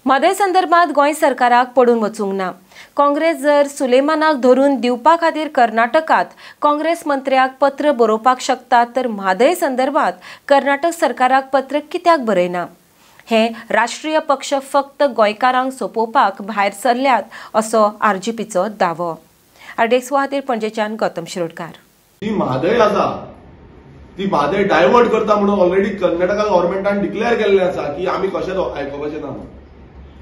म्हादय संदर्भात गोंय सरकाराक पडून वचूंक ना. काँग्रेस जर सुलेमानाक धरून दिवपा खातीर कर्नाटकात काँग्रेस मंत्र्याक पत्र बरोवपाक शकता तर म्हादय संदर्भात कर्नाटक सरकाराक पत्र कित्याक बरयना? हे राष्ट्रीय पक्ष फक्त गोंयकारांक सोंपोवपाक भायर सरल्यात असो आरजीपीचो दावो. आरडीएक्स खातीर पणजेच्यान गौतम शिरोडकार. जी म्हादय आसा ती म्हादय डायवर्ट करता म्हणून ऑलरेडी कर्नाटका गव्हर्मेंटान डिक्लेअर केल्लें आसा की आमी कशेंच आयकुपाचें ना म्हणून.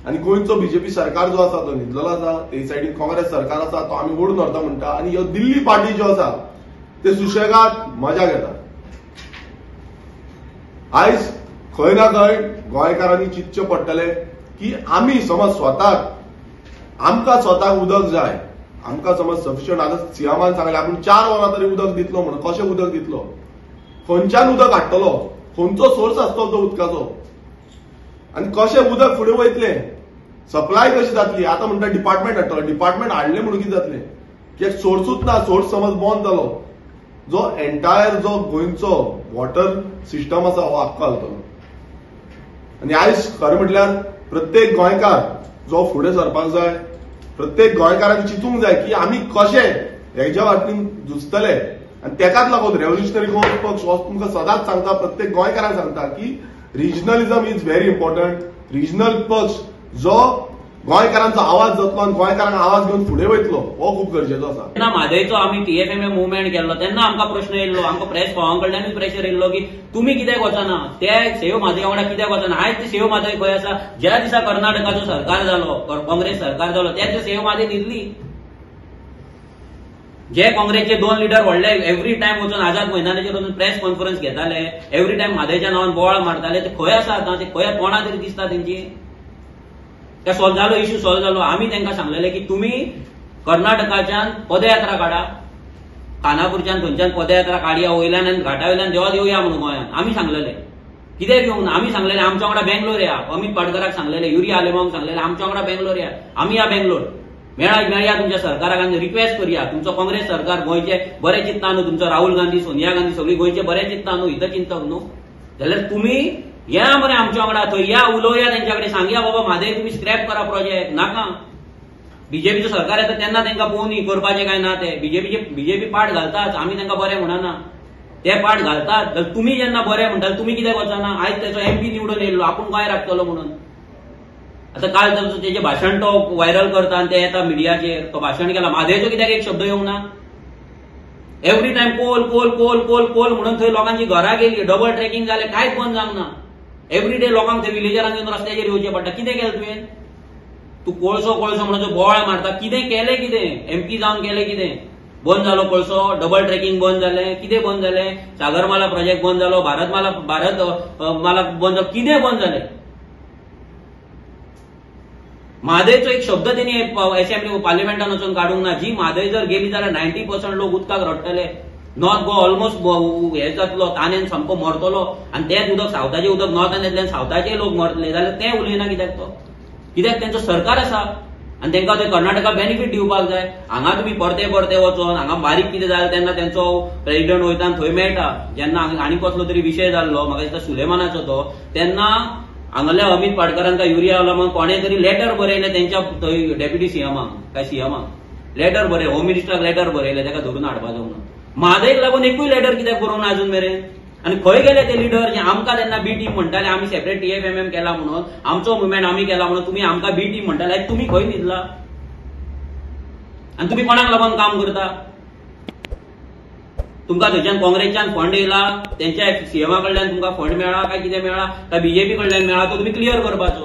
आनी गोंयचो बीजेपी सरकार जो आसा तो न्हिदलेलो आसा, ते सायडीन काँग्रेस सरकार आसा तो आमी ओडून व्हरता म्हणटा आनी ह्यो दिल्ली पार्टी ज्यो आसा ते सुशेगाद मजा घेता. आयज खंय ना खंय गोंयकारांनी चिंतचें पडटलें की आमी समज स्वताक, आमकां स्वताक उदक जाय, आमकां समज सफिशियंट. आतां सीएमान सांगलें आपूण 4 वरां तरी उदक दितलो म्हणून, कशें उदक दितलो, खंयच्यान उदक हाडटलो, खंयचो सोर्स आसतलो तो उदकाचो आनी कशें उदक फुडें वयतलें, सप्लाय कशी जातली. आतां म्हणटा डिपार्टमेंट हाडटलो, डिपार्टमेंट हाडलें म्हणून कितें जातलें, कित्याक सोर्सूच ना, सोर्स समज बंद जालो, जो एंटायर जो गोंयचो वॉटर सिस्टम आसा हो आख्खो घालतलो. आनी आयज खरें म्हटल्यार प्रत्येक गोंयकार जो फुडें सरपाक जाय, प्रत्येक गोंयकारान चिंतूंक जाय की आमी कशें हेज्या वाटेन झुजतले. आनी तेकाच लागून रेव्होल्युशनरी गोवा पक्ष हो तुमकां सदांच सांगता, प्रत्येक गोंयकारांक सांगता की regionalism is very important. Regional पक्ष जो गोंयकारांचो आवाज जातलो आनी गोंयकारांक आवाज घेवन फुडें वयतलो हो खूब गरजेचो आसा. जेन्ना म्हादयचो आमी टीएफएमए मुवमेंट केल्लो तेन्ना आमकां प्रश्न येयल्लो, आमकां प्रेस भावां कडल्यानूय प्रेशर येयल्लो की तुमी कित्याक वचना, ते सेव म्हादय वांगडा कित्याक वचना. आयज ते सेव म्हादय खंय आसा? ज्या दिसा कर्नाटकाचो सरकार जालो, काँग्रेस सरकार जालो, त्या दिसा सेव म्हादय न्हिदली. जे काँग्रेसचे 2 लिडर व्हडले एवरी टायम वचून आझाद मैदानाचेर वचून प्रेस कॉन्फरन्स घेताले, एवरी टायम म्हादयच्या नांवान बोवाळ मारताले, ते खंय आसा आतां? ते खंय तोंडां तरी दिसता तेंची? ते सॉल्व जालो, इश्यू सॉल्व जालो. आमी तांकां सांगलेले की तुमी कर्नाटकाच्यान पदयात्रा काडा, खानापूरच्यान थंयच्यान पदयात्रा काडया, वयल्यान आनी घाटा वयल्यान देवात येवया म्हणून गोंयांत. आमी सांगलेले कित्याक येवंक ना? आमी सांगलेले आमच्या वांगडा बेंगलोर या, अमित पाटकराक सांगलेले, युरी आलेमांक सांगलेले आमच्या वांगडा बेंगलोर या, आमी या बेंगलोर मेळया तुमच्या सरकाराक आनी रिक्वेस्ट करया. तुमचो काँग्रेस सरकार गोंयचे बरें चिंतता न्हू, तुमचो राहुल गांधी, सोनिया गांधी सगळी गोंयचे बरें चिंतता न्हू, हित चिंतक न्हू, जाल्यार तुमी या मरे आमच्या वांगडा थंय या, उलोवया तेंच्या कडेन, सांगया बाबा म्हादय तुमी स्क्रॅप करा प्रोजेक्ट नाका. बीजेपीचो सरकार येता तेन्ना तेंकां पळोवनी करपाचें काय ना ते. बीजेपी पाट घालताच, आमी तेंकां बरें म्हणना, ते पाट घालतात. जाल्यार तुमी जेन्ना बरें म्हणटा तुमी कित्याक वचना? आयज तेचो एमपी निवडून येयल्लो आपूण गोंय राखतलो म्हणून. आतां काल तेजें भाशण तो व्हायरल करता आनी ते येता मिडियाचेर, तो भाशण केला, म्हादयचो कित्याक एक शब्द येवंक ना? Every time coal coal coal coal coal म्हणून थंय लोकांची घरां गेली, डबल ट्रेकिंग जालें, कांयच बंद जावंक ना. एवरी डे लोकांक थंय विलेजरांक येवन रस्त्याचेर येवचें पडटा. कितें केलें तुवें? तूं कोळसो कोळसो म्हणून बोवाळ मारता, कितें केलें? कितें एमपी जावन केलें? कितें बंद जालो कोळसो? डबल ट्रेकिंग बंद जालें, कितें बंद जालें? सागरमाला प्रोजेक्ट बंद जालो, भारतमाला भारत माला बंद जालो, कितें बंद जालें? म्हादयचो एक शब्द तेणी असेंब्ली पार्लिमेंटान वचून काडूंक ना. जी म्हादय जर गेली जाल्यार 90% लोक उदकाक रडटले, नॉर्थ गोवा ऑलमोस्ट हे जातलो, तानेन सामको मरतलो आनी तेंच उदक सावथाचें उदक नॉर्थान येतलें आनी सावथाचेय लोक मरतले. जाल्यार तें उलयना कित्याक तो? कित्याक तेंचो सरकार आसा आनी तेंकां थंय कर्नाटका बेनिफीट दिवपाक जाय. हांगा तुमी परते परते वचोन हांगा बारीक कितें जालें तेन्ना तेंचो प्रेजिडंट वयता आनी थंय मेळटा. जेन्ना आनी कसलो तरी विशय जाल्लो, म्हाका दिसता सुलेमानाचो तो, तेन्ना हांगल्या अमित पाटकरान काय युरिया आलमाक कोणें तरी लेटर बरयलें तेंच्या थंय डेप्युटी सीएमाक काय सीएमाक लेटर बरयलें, होम मिनिस्टराक लेटर बरयलें तेका धरून हाडपाचो म्हणून. म्हादयक लागून एकूय लेटर कित्याक बरोवंक ना अजून मेरेन? आनी खंय गेले ते लिडर जे आमकां तेन्ना बी टीम म्हणटाले, आमी सेपरेट टीएफएमएम केला म्हणून, आमचो मुवमेंट आमी केला म्हणून तुमी आमकां बी टीम म्हणटाले, तुमी खंय न्हिदला आनी तुमी कोणाक लागून काम करता? तुमकां थंयच्यान काँग्रेसच्यान फंड येयला, तेंच्या सीएमा कडल्यान तुमकां फंड मेळ्ळा काय कितें मेळ्ळा, काय बीजेपी कडल्यान मेळ्ळा, तो तुमी क्लियर करपाचो.